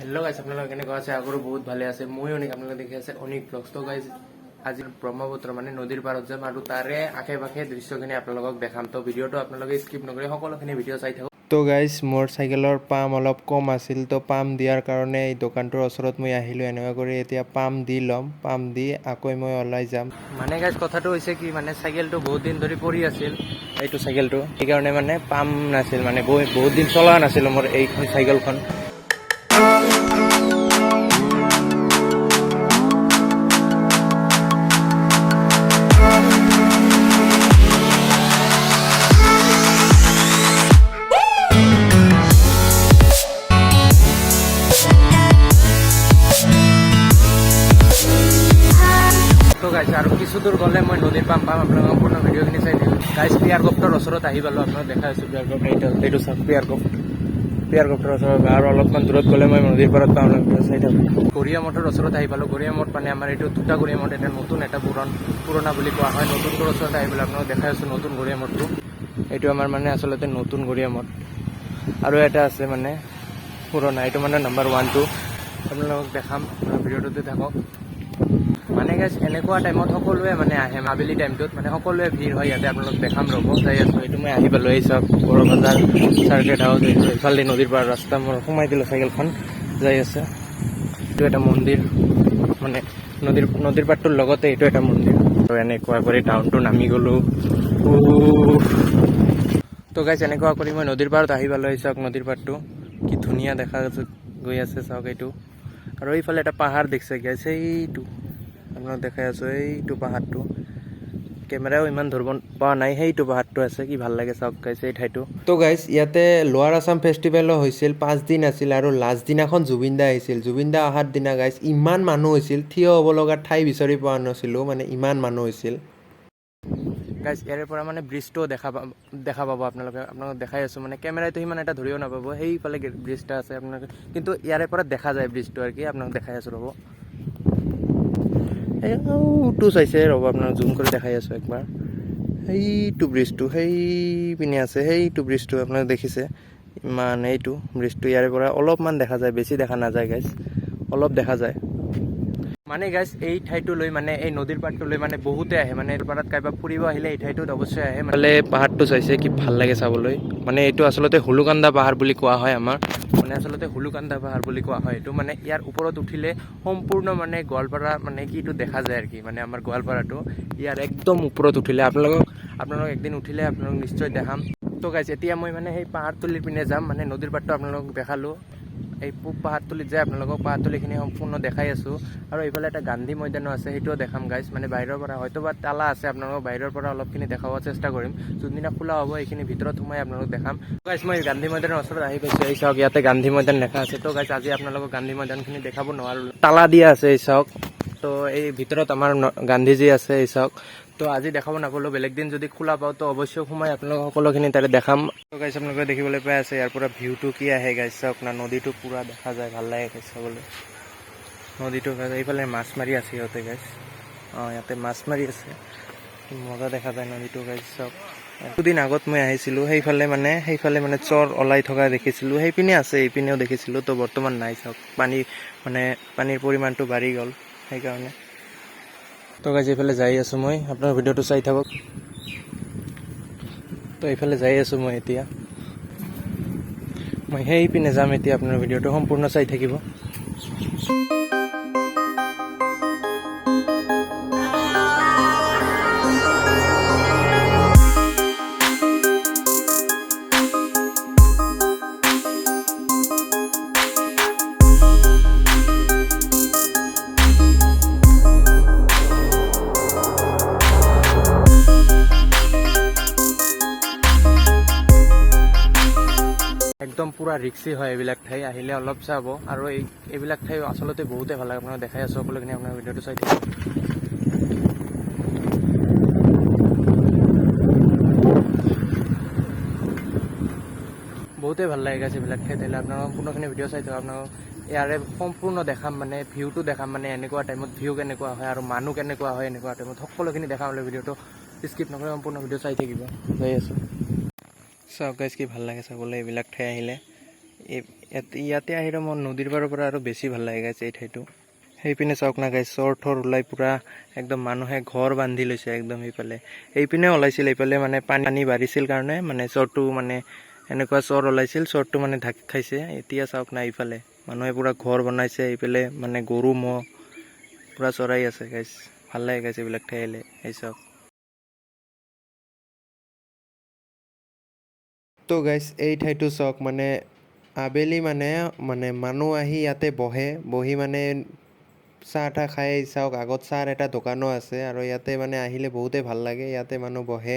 Hello' guys, আপোনালোকে কেনেকুৱা আছে? আগৰো বহুত ভালে আছে। মই অনিক, আপোনালোকে দেখি আছে অনিক ব্লগছ। তো গাইজ, আজি ব্ৰহ্মপুত্ৰ মানে নদীৰ পাৰত যাম আৰু তাৰে আশে পাশে দৃশ্যখিনি আপোনালোকক দেখাম। তো ভিডিঅ'টো আপোনালোকে স্কিপ নকৰি সকলোখিনি ভিডিঅ' চাই থাকক। তো গাইজ, মোৰ চাইকেলৰ পাম্প অলপ কম আছিল। তো পাম্প দিয়াৰ কাৰণে এই দোকানটোৰ ওচৰত মই আহিলোঁ। এনেকুৱা কৰি এতিয়া পাম্প দি ল'ম। পাম্প দি আকৌ মই ওলাই যাম। মানে গাইজ, কথাটো হৈছে কি, মানে চাইকেলটো বহুত দিন ধৰি পৰি আছিল এইটো চাইকেলটো, সেইকাৰণে মানে পাম্প নাছিল, মানে বহুত বহুত দিন চলোৱা নাছিলোঁ মোৰ এইখন চাইকেলখন। তো গাইজ, আৰু কিছু দূৰ গ'লে মই নদীৰ পাম্প পাম। আপোনালোকে সম্পূৰ্ণ ভিডিঅ'খিনি চাই থাকিব। গাইজ, পিয়াৰ গপ্টৰ ওচৰত আহি পালোঁ। আপোনাক দেখাই আছোঁ পিয়াৰ গপ্ট। এইটো চাওক, পিয়াৰ গপ্ট। পিয়াৰ গপ্টৰ ওচৰত আৰু অলপমান দূৰত গ'লে মই নদীৰ পাৰত পাম। আপোনালোকে চাই থাকক। গৰীয়া মঠৰ ওচৰত আহি পালোঁ। গৰীয়া মঠ মানে আমাৰ এইটো দুটা গৰীয়া মঠ, এটা নতুন, এটা পুৰণা বুলি কোৱা হয়। নতুনটোৰ ওচৰত আহি পেলাই আপোনালোক দেখাই আছোঁ নতুন গৰীয়া মঠটো। এইটো আমাৰ মানে আচলতে নতুন গৰীয়া মঠ আৰু এটা আছে মানে পুৰণা, এইটো মানে নাম্বাৰ 1টো। আপোনালোকক দেখাম, ভিডিঅ'টোতে থাকক। মানে গাইজ, এনেকুৱা টাইমত সকলোৱে মানে আহে, আবেলি টাইমটোত মানে সকলোৱে ভিৰ হয় ইয়াতে। আপোনালোক দেখাম, ৰ'ব, যাই আছোঁ। এইটো মই আহি পালোঁ। এই চাওক, বড় বজাৰ চাৰ্কিট হাউচ। এইটো এইফালে নদীৰ পাৰ ৰাস্তা। মই সোমাই দিলোঁ চাইকেলখন, যাই আছে। এইটো এটা মন্দিৰ, মানে নদীৰ পাৰটোৰ লগতে এইটো এটা মন্দিৰ। আৰু এনেকুৱা কৰি টাউনটো নামি গ'লোঁ। উফ। তো গাইজ, এনেকুৱা কৰি মই নদীৰ পাৰত আহি পালোঁ। এই চাওক, নদীৰ পাৰটো কি ধুনীয়া দেখা গৈ আছে, চাওক এইটো। আৰু এইফালে এটা পাহাৰ দেখিছে গাইজ, সেইটো আপোনাক দেখাই আছোঁ। এইটো পাহাৰটো কেমেৰাও ইমান ধৰিব পৰা নাই। সেইটো পাহাৰটো আছে, কি ভাল লাগে চাওক গাইজ এই ঠাইটো। তো গাইজ, ইয়াতে লোৱাৰ আছাম ফেষ্টিভেলো হৈছিল, 5 দিন আছিল আৰু লাষ্ট দিনাখন জুবিন দা আহিছিল। জুবিন দা অহাৰ দিনা গাইজ, ইমান মানুহ হৈছিল, থিয় হ'ব লগা ঠাই বিচাৰি পোৱা নাছিলোঁ, মানে ইমান মানুহ হৈছিল। গাইজ, ইয়াৰে পৰা মানে ব্ৰিজটোও দেখা পাব আপোনালোকে। আপোনালোক দেখাই আছোঁ, মানে কেমেৰাইতো সিমান এটা ধৰিব নাপাব। সেইফালে ব্ৰিজ এটা আছে আপোনালোকে, কিন্তু ইয়াৰে পৰা দেখা যায় ব্ৰিজটো আৰু কি। আপোনাক দেখাই আছোঁ, ৰ'ব। এইটো চাইছে, ৰ'ব, আপোনাক জুম কৰি দেখাই আছোঁ একবাৰ। সেইটো ব্ৰিজটো সেইপিনে আছে। সেইটো ব্ৰিজটো আপোনালোকে দেখিছে ইমান, এইটো ব্ৰিজটো ইয়াৰে পৰা অলপমান দেখা যায়, বেছি দেখা নাযায় গাইজ, অলপ দেখা যায়। মানে গাইজ, এই ঠাইটো লৈ, মানে এই নদীৰ পাৰটো লৈ মানে বহুতে আহে। মানে পাৰত কাৰোবাৰ ফুৰিব আহিলে এই ঠাইটোত অৱশ্যে আহে। মানে পাহাৰটো চাইছে, কি ভাল লাগে চাবলৈ। মানে এইটো আচলতে হুলুকান্দা পাহাৰ বুলি কোৱা হয় আমাৰ, মানে আচলতে হুলুকান্দা পাহাৰ বুলি কোৱা হয় এইটো। মানে ইয়াৰ ওপৰত উঠিলে সম্পূৰ্ণ মানে গোৱালপাৰা মানে কি এইটো দেখা যায় আৰু কি। মানে আমাৰ গোৱালপাৰাটো ইয়াৰ একদম ওপৰত উঠিলে, আপোনালোক একদিন উঠিলে আপোনালোক নিশ্চয় দেখাম। তো গাইজ, এতিয়া মই মানে সেই পাহাৰতলিৰ পিনে যাম। মানে নদীৰ পাৰটো আপোনালোকক দেখালোঁ, এই পূব পাহাৰতলিত যাই আপোনালোকক পাহাৰতলিখিনি সম্পূৰ্ণ দেখাই আছোঁ। আৰু এইফালে এটা গান্ধী ময়দানো আছে, সেইটোও দেখাম গাইজ। মানে বাহিৰৰ পৰা হয়তো বা তালা আছে, আপোনালোকক বাহিৰৰ পৰা অলপখিনি দেখাব চেষ্টা কৰিম। যোনদিনা খোলা হ'ব, এইখিনি ভিতৰত সোমাই আপোনালোকক দেখাম। গাইজ, মই গান্ধী ময়দানৰ ওচৰত আহি পাইছোঁ। এই চাওক, ইয়াতে গান্ধী ময়দান লেখা আছে। তো গাইজ, আজি আপোনালোকক গান্ধী ময়দানখিনি দেখাব নোৱাৰোঁ, তালা দিয়া আছে। এই চাওক, তো এই ভিতৰত আমাৰ গান্ধীজী আছে, এই চাওক। তো আজি দেখাব নাপালোঁ, বেলেগ দিন যদি খোলা পাওঁ তো অৱশ্যে সোমাই আপোনালোকক সকলোখিনি তাতে দেখাম। তো গাইজ, আপোনালোকে দেখিবলৈ পাই আছে ইয়াৰ পৰা ভিউটো কি আহে। গাইজ, চাওক না, নদীটো পুৰা দেখা যায়। ভাল লাগে গাইজ চাবলৈ নদীটো। গাইজ, এইফালে মাছ মাৰি আছে সিহঁতে গাইজ। অঁ, ইয়াতে মাছ মাৰি আছে। কি মজা দেখা যায় নদীটো গাইজ, চাওক। দুদিন আগত মই আহিছিলোঁ সেইফালে, মানে সেইফালে মানে চৰ ওলাই থকা দেখিছিলোঁ। সেইপিনে আছে, এইপিনেও দেখিছিলোঁ। তো বৰ্তমান নাই, চাওক। পানী মানে পানীৰ পৰিমাণটো বাঢ়ি গ'ল সেইকাৰণে। তো গাইজ, এইফালে যাই আছোঁ মই, আপোনাৰ ভিডিঅ'টো চাই থাকক। তো এইফালে যাই আছোঁ মই এতিয়া, মই সেইপিনে যাম এতিয়া। আপোনাৰ ভিডিঅ'টো সম্পূৰ্ণ চাই থাকিব। একদম পুৰা ৰিক্সি হয় এইবিলাক ঠাই, আহিলে অলপ চাব। আৰু এইবিলাক ঠাই আচলতে বহুতে ভাল লাগে। আপোনাক দেখাই আছোঁ সকলোখিনি, আপোনাৰ ভিডিঅ'টো চাই থাকিব। বহুতেই ভাল লাগে গাইজ এইবিলাক ঠাই। তেতিয়াহ'লে আপোনালোক সম্পূৰ্ণখিনি ভিডিঅ' চাই থাকক। আপোনালোক ইয়াৰে সম্পূৰ্ণ দেখাম, মানে ভিউটো দেখাম, মানে এনেকুৱা টাইমত ভিউ কেনেকুৱা হয় আৰু মানুহ কেনেকুৱা হয় এনেকুৱা টাইমত, সকলোখিনি দেখাম। ভিডিঅ'টো স্কিপ নকৰি সম্পূৰ্ণ ভিডিঅ' চাই থাকিব। যাই আছোঁ, চাওক গাইজ, কি ভাল লাগে চাবলৈ এইবিলাক ঠাই আহিলে। ইয়াতে আহিলে মোৰ নদীৰ পাৰৰ পৰা আৰু বেছি ভাল লাগে গাইছ এই ঠাইটো। সেইপিনে চাওক না গাইছ, চৰ থৰ ওলাই পূৰা একদম মানুহে ঘৰ বান্ধি লৈছে একদম। সেইফালে এইপিনে ওলাইছিল, এইফালে মানে পানী বাঢ়িছিল কাৰণে মানে চৰটো মানে এনেকুৱা চৰ ওলাইছিল, চৰটো মানে ঢাক খাইছে। এতিয়া চাওক না, এইফালে মানুহে পূৰা ঘৰ বনাইছে, এইফালে মানে গৰু ম'হ পূৰা চৰাই আছে গাইছ। ভাল লাগে গাইছ এইবিলাক ঠাই আহিলে। এই চাওক। তো গাইছ, এই ঠাইটো চাওক, মানে আবেলি মানে মানে মানুহ আহি ইয়াতে বহে, বহি মানে চাহ তাহ খাই। চাওক, আগত চাহৰ এটা দোকানো আছে আৰু ইয়াতে মানে আহিলে বহুতেই ভাল লাগে। ইয়াতে মানুহ বহে,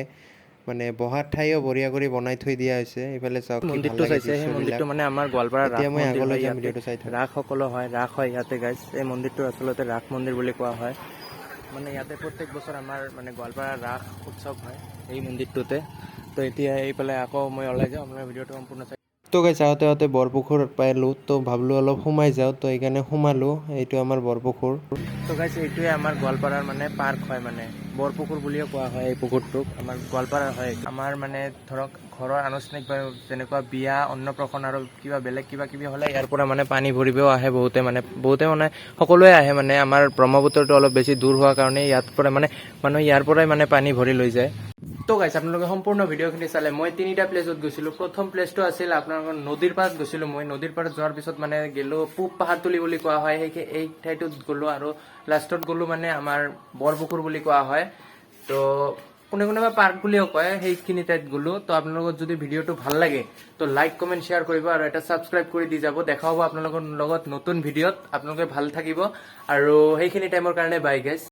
মানে বহাৰ ঠাইও বঢ়িয়া কৰি বনাই থৈ দিয়া হৈছে। এইফালে চাওক, কি ভাল মন্দিৰটো লাগে চাইছে, সেই দৃশ্যবিলাক। মন্দিৰটো মানে আমাৰ গোৱালপাৰাৰ ৰাস এতিয়া মই মন্দিৰ আগলৈ হয়। যাম, ইয়াতে ভিডিঅ'টো চাই থাকক। ৰাস সকলো হয়, ৰাস হয় ইয়াতে গাইছ। এই মন্দিৰটো আচলতে ৰাস মন্দিৰ বুলি কোৱা হয়। মানে ইয়াতে প্ৰত্যেক বছৰ আমাৰ মানে গোৱালপাৰাৰ ৰাস উৎসৱ হয় এই মন্দিৰটোতে। তো এতিয়া এইফালে আকৌ মই ওলাই যাওঁ, আপোনাৰ ভিডিঅ'টো সম্পূৰ্ণ চাই। তো গাইছ, আহোঁতে আহোঁতে বৰপুখুৰ পালোঁ, তো ভাবিলোঁ অলপ সোমাই যাওঁ, তো সেইকাৰণে সোমালোঁ। এইটো আমাৰ বৰপুখুৰ। তো গাইছ, এইটোৱে আমাৰ গোৱালপাৰাৰ মানে পাৰ্ক হয়, মানে বৰপুখুৰ বুলিও কোৱা হয় এই পুখুৰটোক। আমাৰ গোৱালপাৰাৰ হয়। আমাৰ মানে ধৰক ঘৰৰ আনুষ্ঠানিকভাৱে যেনেকুৱা বিয়া, অন্নপ্ৰাশন আৰু কিবা বেলেগ কিবা কিবি হ'লে ইয়াৰ পৰা মানে পানী ভৰিবও আহে বহুতে, মানে বহুতে মানে সকলোৱে আহে। মানে আমাৰ ব্ৰহ্মপুত্ৰটো অলপ বেছি দূৰ হোৱাৰ কাৰণে ইয়াত পৰা মানে মানুহে ইয়াৰ পৰাই মানে পানী ভৰি লৈ যায়। তো গাইছ, আপোনালোকে সম্পূৰ্ণ ভিডিঅ'খিনি চালে। মই তিনিটা প্লেচত গৈছিলোঁ। প্ৰথম প্লেচটো আছিল আপোনালোকৰ নদীৰ পাৰত গৈছিলোঁ মই। নদীৰ পাৰত যোৱাৰ পিছত মানে গ'লো পূব পাহাৰতুলি বুলি কোৱা হয় সেই এই ঠাইটোত গ'লো আৰু লাষ্টত গ'লো মানে আমাৰ বৰপুখুৰ বুলি কোৱা হয়, তো কোনে কোনোবা পাৰ্ক বুলিও কয়, সেইখিনি ঠাইত গ'লো। তো আপোনালোকৰ যদি ভিডিঅ'টো ভাল লাগে, তো লাইক, কমেণ্ট, শ্বেয়াৰ কৰিব আৰু এটা ছাবস্ক্ৰাইব কৰি দি যাব। দেখা হ'ব আপোনালোকৰ লগত নতুন ভিডিঅ'ত। আপোনালোকে ভাল থাকিব আৰু সেইখিনি টাইমৰ কাৰণে বাই গাইছ।